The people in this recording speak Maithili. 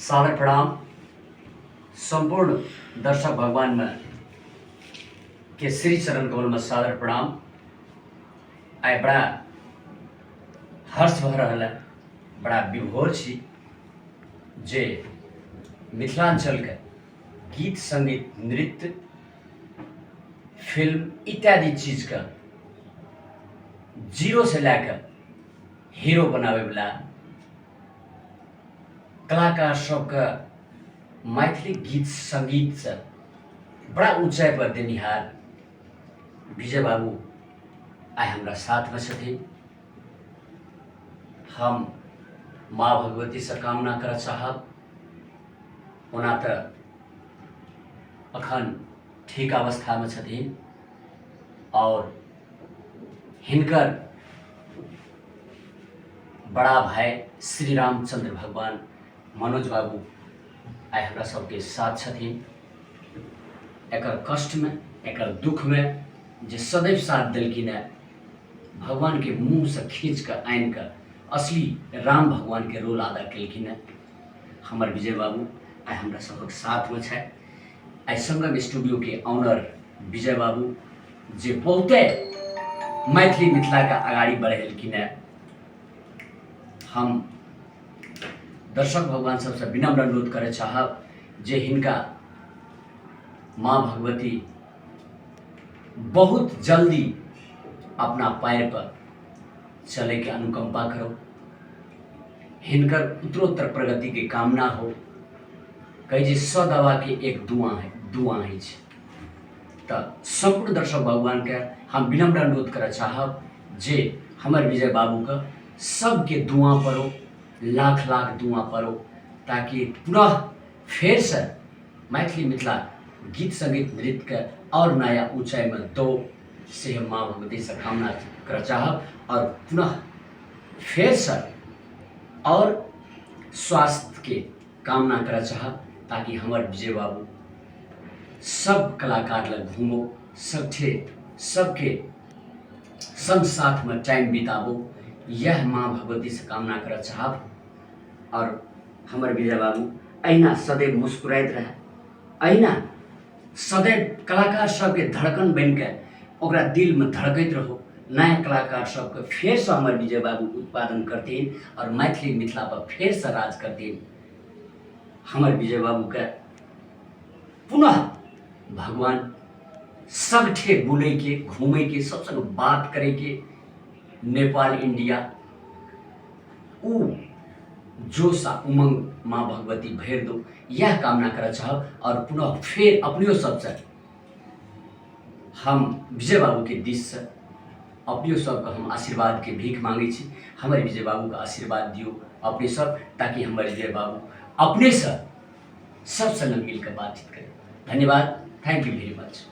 सादर प्रणाम सम्पूर्ण दर्शक भगवानमे के श्री चरण कमलमे सादर प्रणाम। आइ बड़ा हर्ष भऽ रहल है, बड़ा विभोर छी जे मिथिलाञ्चलके गीत सङ्गीत नृत्य फिल्म इत्यादि चीजके जीरोसँ लए कऽ हीरो बनाबैवला कलाकार सबके मैथिली गीत सङ्गीतसँ बड़ा ऊँचाइपर देनिहार विजय बाबू आइ हमरा साथमे छथिन। हम माँ भगवतीसँ कामना करऽ चाहब, ओना तऽ अखन ठीक अवस्थामे छथिन आओर हिनकर बड़ा भाई श्री रामचंद्र भगवान मनोज बाबू आइ हमरा सबके साथ छथिन। एकर कष्टमे एकर दुखमे जे सदैव साथ देलखिन हेँ, भगवानके मुँहसँ खींच कऽ आनि कऽ असली राम भगवानके रोल अदा केलखिन हेँ। हमर विजय बाबू आइ हमरा सबक साथमे छथि। आइ संगम स्टूडियोके ऑनर विजय बाबू जे बहुते मैथिली मिथिलाके अगाडि बढ़ेलखिन हेँ। हम दर्शक भगवान सबसँ विनम्र अनुरोध करय चाहब जे हिनका माँ भगवती बहुत जल्दी अपना पैर पर चलैके अनुकंपा करो, हिनकर उत्तरोत्तर प्रगतिके कामना हो। कहै जे सौ दवाके एक दुआ है, दुआ अछि। तऽ सम्पूर्ण दर्शक भगवानके हम विनम्र अनुरोध करऽ चाहब जे हमर विजय बाबूके सबके दुआ पड़ो, लाख लाख दुआ पड़ो, ताकि पुनः फेरसँ मैथिली मिथिला गीत सङ्गीत नृत्यके आओर नया ऊँचाइमे दो, से हम माँ भगवतीसँ कामना करऽ चाहब। आओर पुनः फेरसँ आओर स्वास्थ्यके कामना करऽ चाहब ताकि हमर विजय बाबू सब कलाकार लग घूमो, सबठे सबके संग साथमे टाइम बिताबो, यह माँ भगवतीसँ कामना करऽ चाहब। आओर हमर विजय बाबू अहिना सदैव मुस्कुराइत रहए, अहिना सदैव कलाकार सबके धड़कन बनिके ओकरा दिलमे धड़कैत रहो। नया कलाकार सबके फेरसँ हमर विजय बाबू उत्पादन करथिन आओर मैथिली मिथिला पर फेरसँ राज करथिन। हमर विजय बाबूके पुनः भगवान सगठे बुलैके घूमैके सब संग बात करैके नेपाल इंडिया उ जोश आ उमंग माँ भगवती भरि दो, यह कामना करऽ चाहब। और पुनः फेर अपनियो सबसँ हम विजय बाबूके दिससँ अपनियो सबके हम आशीर्वादके भीख मांगै छी। हमर विजय बाबूके आशीर्वाद दियौ अपने सब, ताकि हमर विजय बाबू अपनेसँ सब संग मिलके बातचीत करै। धन्यवाद, thank you very much.